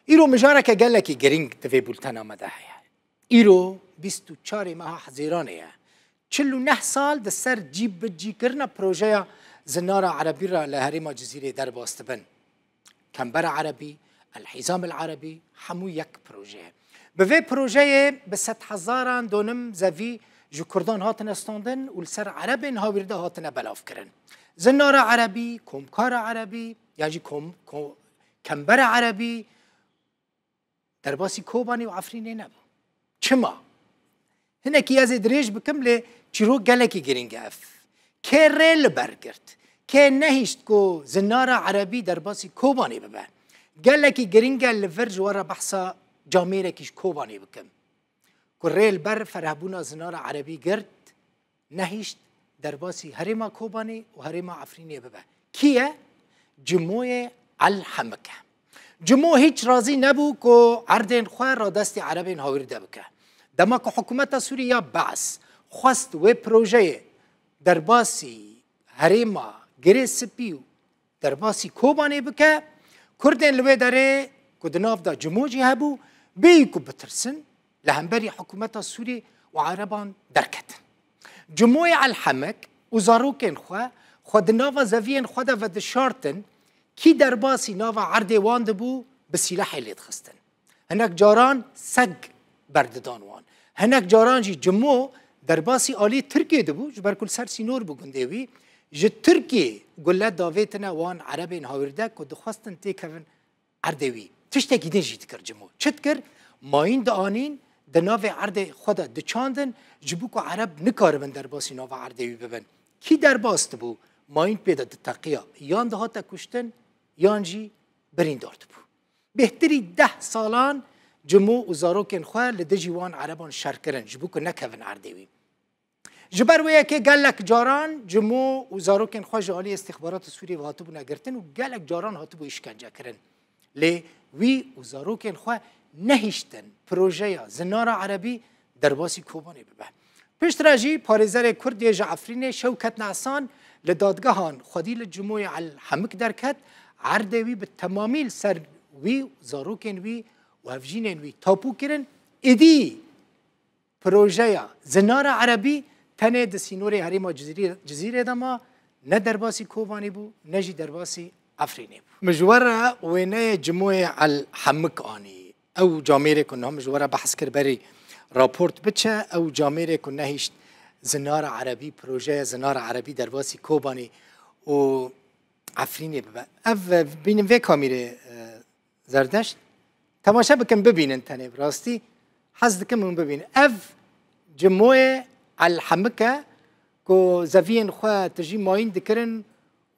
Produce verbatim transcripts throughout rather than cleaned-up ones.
Îro mijareke gelekî girîng di vê bultena me de heye. Îro bîst û çarê meha Hezîranê ye. Çil û neh sal di ser cî bi cî kirina projeya zinara erebî re li herêma Cizîrê derbas dibin. Kembera Erebî, El Hîzam El Erebî, hemû yek proje ye. Bi vê projeyê bi sedhezaran donim zevî ji Kurdan hatine standin û li ser Erebên hawîrde hatine belavkirin. Zinara Erebî, Komkara Erebî, yan jî kom, ko, Kembera Erebî, derbasî Kobanê û Efrînê nebû. Çima? Hinekî ez ê dirêj bikim, lê çîrok gelekî girîng e ev. Kê rê li ber girt? Kê nehişt ku zinara erebî derbasî Kobanê bibe? Gelekî girîng e li vir ji we re behsa camêrekî ji Kobanê bikim. Ku rê li ber ferehbûna zinara erebî girt, nehişt derbasî herêma Kobanê û herêma Efrînê bibe. Kî ye? Cimoyê El Hemik e. Cimo hîç razî nebû ku erdên xwe radestî erebên hawîrde bike. Dema ku hikûmeta Sûrî ya Be'es xwest wê projeyê derbasî herêma Girê Spî û derbasî Kobanê bike, Kurdên li wê derê ku di nav de Cimo jî hebû, bêyî ku bitirsin, li hemberî hikûmeta Sûrî û Ereban derketin. Cimoyê El Hemik û zarokên xwe, xwe di nava zeviyên xwe de vedişartin, kî derbasî nava erdê wan dibû, bi sîlehê lê dixistin. Hinek caran seg berdidan wan. Hinek caran jî Cimo derbasî alî Tirkiyê dibû, ji ber ku li ser sînor bû gundê wî, ji Tirkiyê gule davêtine wan erebên hawîrde ku dixwestin têkevin erdê wî. Tiştekî din jî dikir Cimo. Çi dikir? Mayîn dianîn, di navê erdê xwe de diçandin, ji bo ku ereb nikaribin derbasî nava erdê wî bibin. Kî derbas dibû, mayîn pê de diteqiya, yan dihate kuştin, yan jî birîndar dibû. Bêhtirî deh salan Cimo û zarokên xwe li dijî wan ereban şer kirin, ji bo ku nekevin erdê wî. Ji ber wê yekê gelek caran Cimo û zarokên xwe ji alî îstîxbarata Sûriyê ve hatibûne girtin û gelek caran hatibû îşkence kirin. Lê wî û zarokên xwe nehiştin projeya zinara erebî derbasî Kobanê bibe. Piştre jî parêzerê Kurd yê ji Efrînê Şewket Nesan li dadgehan xwedî li Cimoyê El Hemik derket, erdê wî bi temamî li ser wî û zarokên wî û hevjînên wî tapû kirin. Êdî projeya zinara erebî tenê di sînorê herêma Cizîrê, Cizîrê de ma, ne derbasî Kobanê bû, ne jî derbasî Efrînê bû. Min ji we re wêneyê Cimoyê El Hemik anî. Ew camêrê ku niha min ji we re behs kir berî raport biçe, ew camêrê ku nehişt zinara erebî, projeya zinara erebî derbasî Kobanê û Efrînê bibe. Ev, e, bînin vê kamîrê, e, Zerdeşt. Temaşe bikin, bibînin tenê bi rastî. Hez dikim hûn bibînin. Ev Cimoyê El Hemik e ku zeviyên xwe tijî mayîn dikirin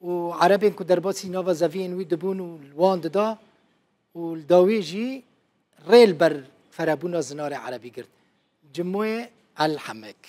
û erebên ku derbasî nava zeviyên wî dibûn û li wan dida û li dawî jî rê li ber ferebûna zinarê erebî girt. Cimoyê El Hemik.